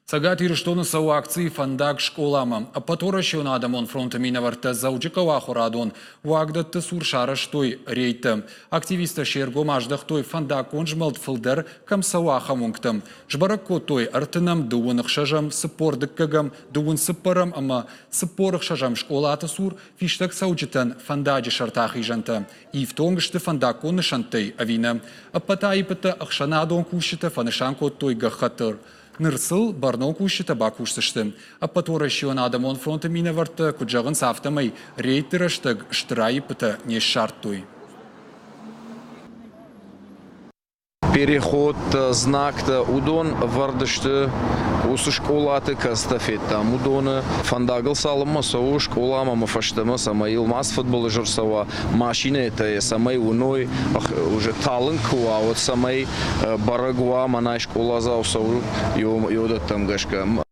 Цӕгат Ирыстоны цӕуы акци «Фӕндаг скъоламӕ». Ӕппӕтуӕрӕсеон адӕмон фронты минӕвӕрттӕ Дзӕуджыхъӕуы ахуырадон уагдӕтты цур сарӕзтой рейдтӕ. Активисттӕ се ргом аздӕхтой фӕндаггон змӕлд фылдӕр кӕм цӕуы, ахӕм уынгтӕм. Сбӕрӕг кодтой ӕртынӕм, дыууын ӕхсӕзӕм, 42-ӕм, дыууын цыппӕрӕм ӕмӕ 46-ӕм скъолаты цур фистӕгцӕуджытӕн фӕндаджы сӕрты ахизӕнтӕ ифтонг сты фӕндаггон нысӕнттӕй ӕви нӕ. Ӕппӕт аиппытӕ ӕхсӕнадон кусджытӕ фӕнысан кодтой гӕххӕтты. Ныр сыл бӕрнон кусджытӕ бакусдзысты. Ӕппӕтуӕрӕсеон адӕмон фронты минӕвӕрттӕ куыд зӕгъынц, афтӕмӕй рейдты рӕстӕг стыр аиппытӕ не ссардтой. Переходтӕ, знактӕ, уыдон ӕвӕрд сты уыцы скъолаты, кӕцытӕ федтам, уыдоны. Фӕндагыл цалынмӕ цӕуы скъоламӕ ӕмӕ фӕстӕмӕ, цӕмӕй йыл ма цы фыдбылыз ӕрцӕуа, машинӕтӕ йӕ цӕмӕй уыной, уже талынг куы уа, уӕд цӕмӕй бӕрӕг уа, мӕнӕй скъоладзау цӕуы, йодӕттӕм гӕсгӕ.